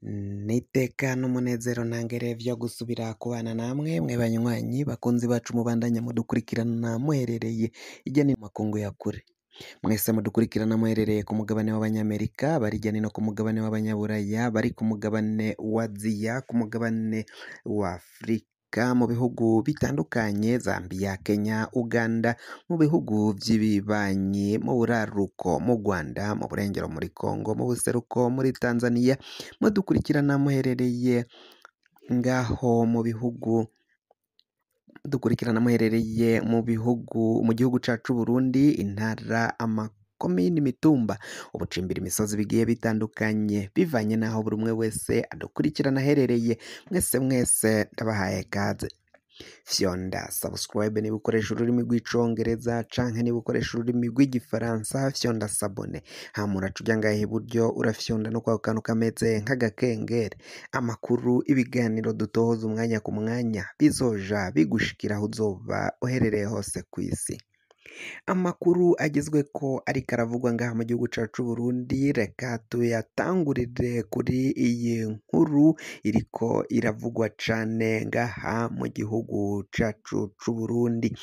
N'iteka n'umunezero ntangere vyo gusubira kubana namwe mwe banywanyi bakunzi bacu mubandanya mudukurikirana muherereye hirya no makungu ya kure. Mwese mudukurikirana muherereye ku mugabane w'abanyamerika, bari hirya no ku mugabane w'abanyaburaya, bari ku mugabane wa Aziya, ku mugabane wa Afurika, mu bihugu bitandukanye Zambia, Kenya, Uganda, mu bihugu vy'ibibanyi, mu buraruko, mu Rwanda, mu burengero muri Congo, mu buseruko muri Tanzania, mudukurikirana muherereye ngaho mu bihugu dukurikirana muherereye mu bihugu mu gihugu cacu Burundi, intara, amakomini, imitumba, ubucimbira imisozi bigiye bitandukanye bivanye n'aho buri umwe wese adukurikirana aherereye. Mwese mwese ndabahaye kaze. Fyonda subscribe niba ukoresha ururimi rw'icongereza canke niba ukoresha ururimi rw'igifaransa, fyonda s'abonner. Hama uraca uja ngaha iburyo urafyonda no kwako kantu kameze nk'agakengeri. Amakuru, ibiganiro dutohoza umwanya ku mwanya bizoja bigushikira aho uzoba uherereye hose kw'isi. Amakuru agezweko ariko aravugwa ngaha mu gihugu cacu c'Uburundi, reka tuyatangurire kuri iyi nkuru iriko iravugwa cane ngaha mu gihugu cacu c'Uburundi.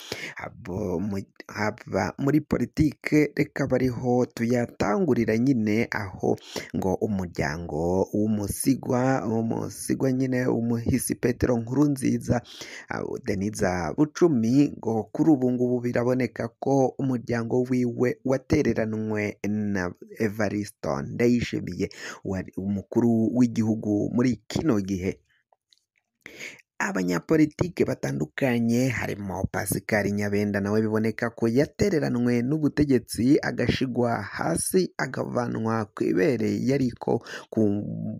Haba muri politike, reka bariho tuyatangurira nyine, aho ngo umuryango w'umusigwa, umusigwa nyine umuhisi Petero Nkurunziza, Deniza Bucumi, ngo kuri ubu ngubu biraboneka ko umuryango wiwe watereranwe na Evaristo Ndayishimiye, wari umukuru w'igihugu muri kino gihe. Abanyapolitike batandukanye harimo Pascal Nyabenda, nawe biboneka ko yatereranwe n'ubutegetsi agashigwa hasi akavanwa kw'ibere yariko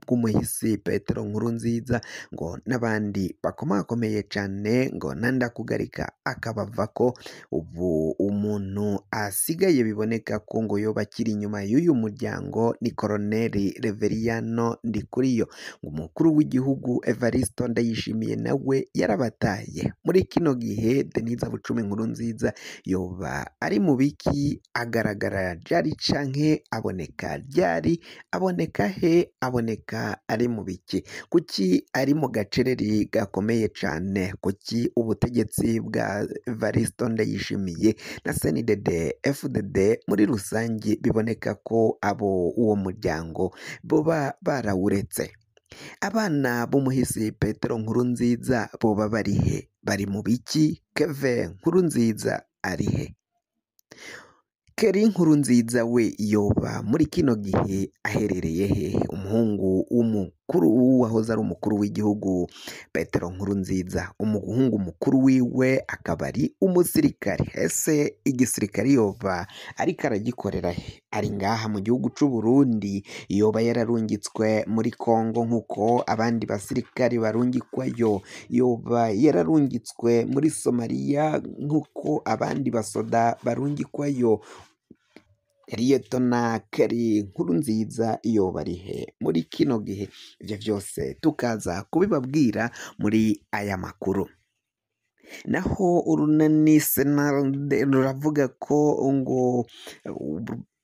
bw'umuhisi Petero Nkurunziza, ngo n'abandi bakomakomeye cane, ngo Nandakugarika akabavako. Ubu umuntu asigaye biboneka ko ngo yoba akiri inyuma y'uyu muryango ni Koloneli Reveriyano Ndikuriyo. Ngo umukuru w'igihugu Evaristo Ndayishimiye nawe yarabataye. Muri kino gihe Deniza Bucumi Nkurunziza yoba ari mu biki? Agaragara ryari canke aboneka ryari? Aboneka he? Aboneka ari mu biki? Kuki ari mu gacereri gakomeye cane? Kuki ubutegetsi bwa Evaristo Ndayishimiye na CNDD FDD muri rusangi biboneka ko abo uwo muryango boba barawuretse? Abana b'umuhisi Petero Nkurunziza boba bari he? Bari mu biki? Keve Nkurunziza ari he? Keri Nkurunziza we yoba muri kino gihe aherereye hehe? Umuhungu w'umukuru wahoze ari umukuru w'igihugu Petero Nkurunziza, umuhungu mukuru wiwe akaba ari umusirikare. Ese igisirikare yoba ariko aragikorera he? Ari ngaha mu gihugu c'Uburundi? Yoba yararungitswe muri Kongo nk'uko abandi basirikare barungikwayo? Yoba yararungitswe muri Somaliya nk'uko abandi basoda barungikwayo? Liyetona Keri Nkurunziza yoba ari he muri kino gihe? Ivyo vyose tukaza kubibabwira muri aya makuru. Naho urunani Senarde ruravuga ko ngo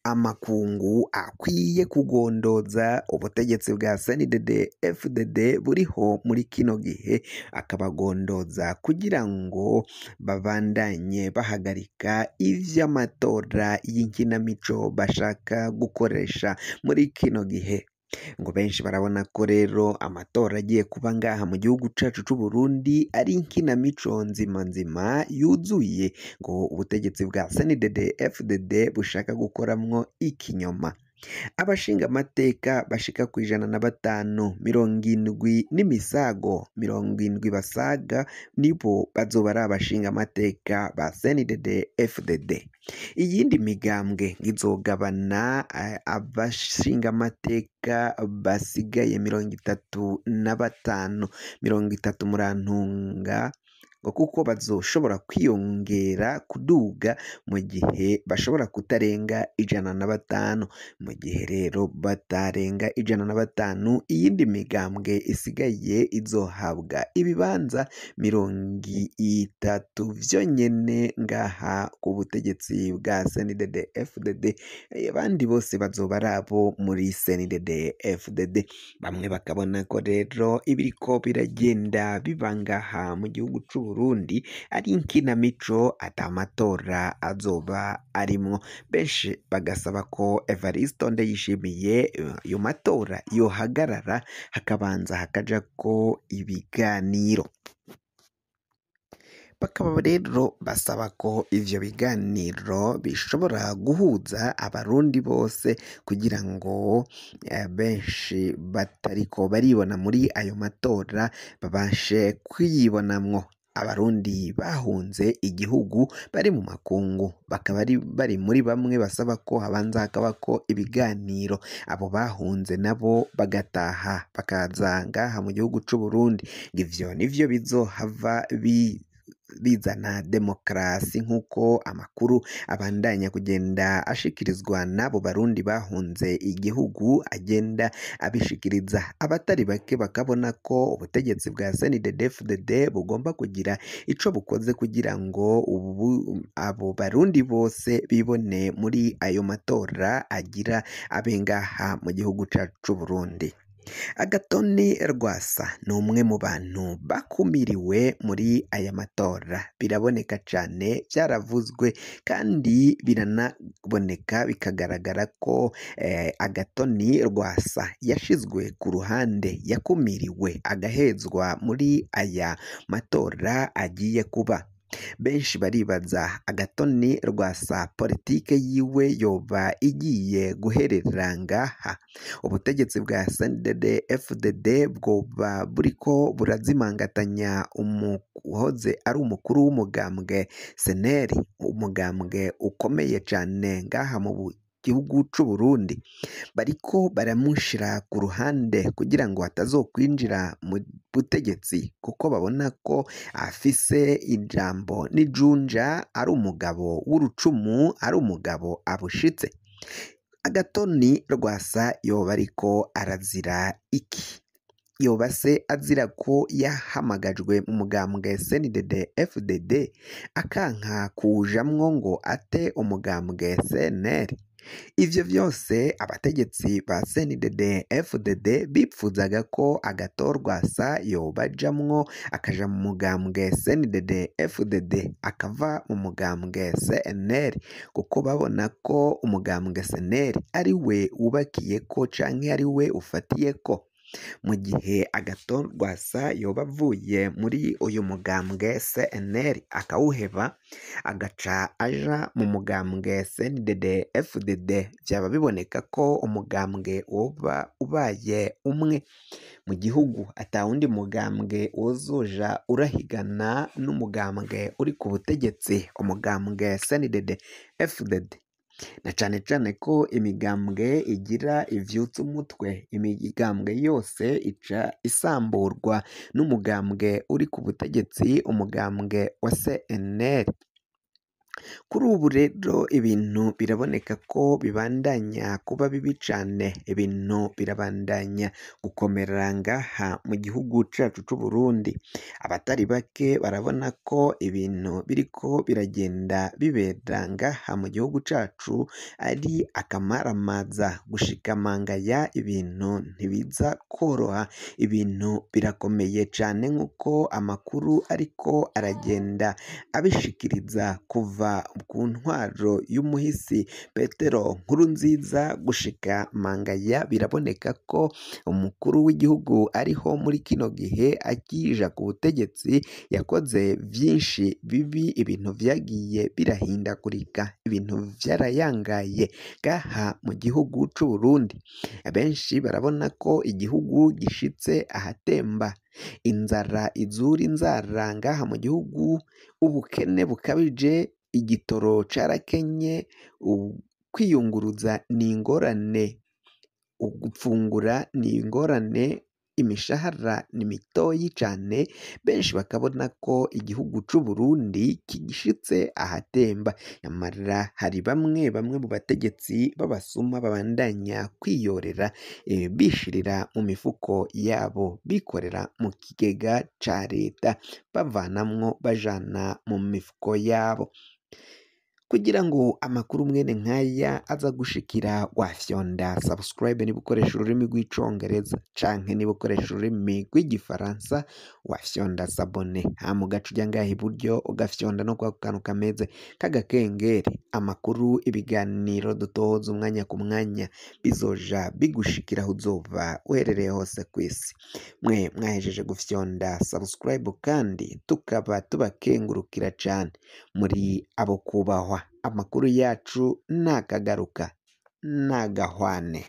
amakungu akwiye kugondoza ubutegetsi bwa CNDD FDD buriho muri kino gihe, akabagondoza kugira ngo babandanye bahagarika ivy'amatora y'inkinamico bashaka gukoresha muri kino gihe. Ngo benshi barabona ko rero amatora agiye kuba ngaha mu gihugu cacu c'Uburundi ari inkinamico nzima nzima yuzuye, ngo ubutegetsi bwa CNDD FDD bushaka gukoramwo ikinyoma. Abashingamateka bashika ku 105, 70 n'imisago 70 basaga nibo bazoba ari abashingamateka ba CNDD FDD. Iyindi migambwe izogabana abashingamateka basigaye 35, 30 murantunga. ngo kuko bazoshobora kwiyongera kuduga mu gihe bashobora kutarenga 105. Mu gihe rero batarenga 105, iyindi migambwe isigaye izohabwa ibibanza 30 vyonyene ngaha ku butegetsi bwa CNDD FDD. Abandi bose bazoba ari abo muri CNDD FDD. Bamwe bakabona ko rero ibiriko biragenda biba ngaha mu gihugu c'u Burundi ari inkinamico, ata matora azoba arimwo. Benshi bagasaba ko Evariste Ndayishimiye ayo matora yohagarara, hakabanza hakajako ibiganiro. Bakaba rero basaba ko ivyo biganiro bishobora guhuza abarundi bose kugira ngo benshi batariko baribona muri ayo matora babashe kwiyibonamwo. Abarundi bahunze igihugu bari mu makungu bakaba bari muri bamwe basaba ko habanza hakabako ibiganiro, abo bahunze nabo bagataha bakaza ngaha mu gihugu c'u Burundi. Ivyo nivyo bizohava bizana demokarasi, nk'uko amakuru abandanya kugenda ashikirizwa n'abo barundi bahunze igihugu agenda abishikiriza. Abatari bake bakabona ko ubutegetsi bwa CNDD-FDD bugomba kugira ico bukoze kugira ngo abo barundi bose bibone muri ayo matora agira abe ngaha mu gihugu cacu c'u Burundi. Agatoni Rwasa ni umwe mu bantu bakumiriwe muri aya matora, biraboneka cane, vyaravuzwe kandi biranaboneka bikagaragara ko Agatoni Rwasa yashizwe ku ruhande, yakumiriwe agahezwa muri aya matora agiye kuba. Benshi baribaza Agatoni Rwasa politike yiwe yoba igiye guherera ngaha. Ubutegetsi bwa CNDD FDD bwoba buriko burazimangatanya umuhoze ari umukuru w'umugambwe seneri, umugambwe ukomeye cane ngaha mu gihugu c'u Burundi. Bariko baramushira ku ruhande kugira ngo atazokwinjira mu butegetsi, kuko babona ko afise ijambo n'ijunja, ari umugabo w'urucumu, ari umugabo abushitse. Agatoni Rwasa yoba ariko arazira iki? Yoba se azira ko yahamagajwe mu mugambwe CNDD FDD akanka kuwujamwo ngo ate umugambwe CNL? Ivyo vyose abategetsi ba CNDD FDD bipfuzaga ko Agathon Rwasa yobajamwo akaja mu mugambwe CNDD FDD akava mu mugambwe CNL, kuko babona ko umugambwe CNL ari we wubakiyeko canke ari we ufatiyeko. Mu gihe Agathon Rwasa yoba avuye muri uyu mugambwe CNL akawuheba agaca aja mu mugambwe CNDD FDD, vyaba biboneka ko umugambwe woba ubaye umwe mu gihugu, atawundi mugambwe wozoja urahigana n'umugambwe uri ku butegetsi, umugambwe CNDD FDD. Na cane cane ko imigambwe igira ivyutsa umutwe, imigambwe yose ica isamburwa n'umugambwe uri ku butegetsi, umugambwe wa CNL. Kuri ubu rero ibintu biraboneka ko bibandanya kuba bibi cane, ibintu birabandanya gukomera ngaha mu gihugu cacu c'u Burundi. Abatari bake barabona ko ibintu biriko biragenda bibera ngaha mu gihugu cacu ari akamaramaza, gushikamangaya ibintu ntibiza koroha, ibintu birakomeye cane nk'uko amakuru ariko aragenda abishikiriza kuva ku ntwaro y'umuhisi Petero Nkurunziza gushika mangaya. Biraboneka ko umukuru w'igihugu ariho muri kino gihe akija ku butegetsi yakoze vyinshi bibi, ibintu vyagiye birahindagurika, ibintu vyarayangaye ngaha mu gihugu c'u Burundi. Abenshi barabona ko igihugu gishitse ahatemba, inzara izura inzara ngaha mu gihugu, ubukene bukabije, igitoro carakenye, kwiyunguruza ni ingorane, gupfungura ni ingorane, Imishahara ni mitoyi cane, benshi bakabona ko igihugu c'Uburundi kigishitse ahatemba. Nyamara hari bamwe bamwe mu bategetsi b'abasuma babandanya kwiyorera, bishirira mu mifuko yabo, bikorera mu kigega ca leta, bavanamwo bajana mu mifuko yabo. Kugira ngo amakuru mwene nkaya aza gushikira, wafyonda subscribe niba ukoresha ururimi rw'icongereza, canke niba ukoresha ururimi rw'igifaransa wafyonda s'abonner, hama ugaca uja ngaha iburyo ugafyonda no kwako kantu kameze k'agakengeri. Amakuru, ibiganiro dutohoza umwanya ku mwanya bizoja bigushikira aho uzoba uherereye hose kw'isi. Mwe mwahejeje gufyonda subscribe kandi tukaba tubakengurukira cane, muri abo kubahwa. Amakuru yacu nakagaruka nagahwane.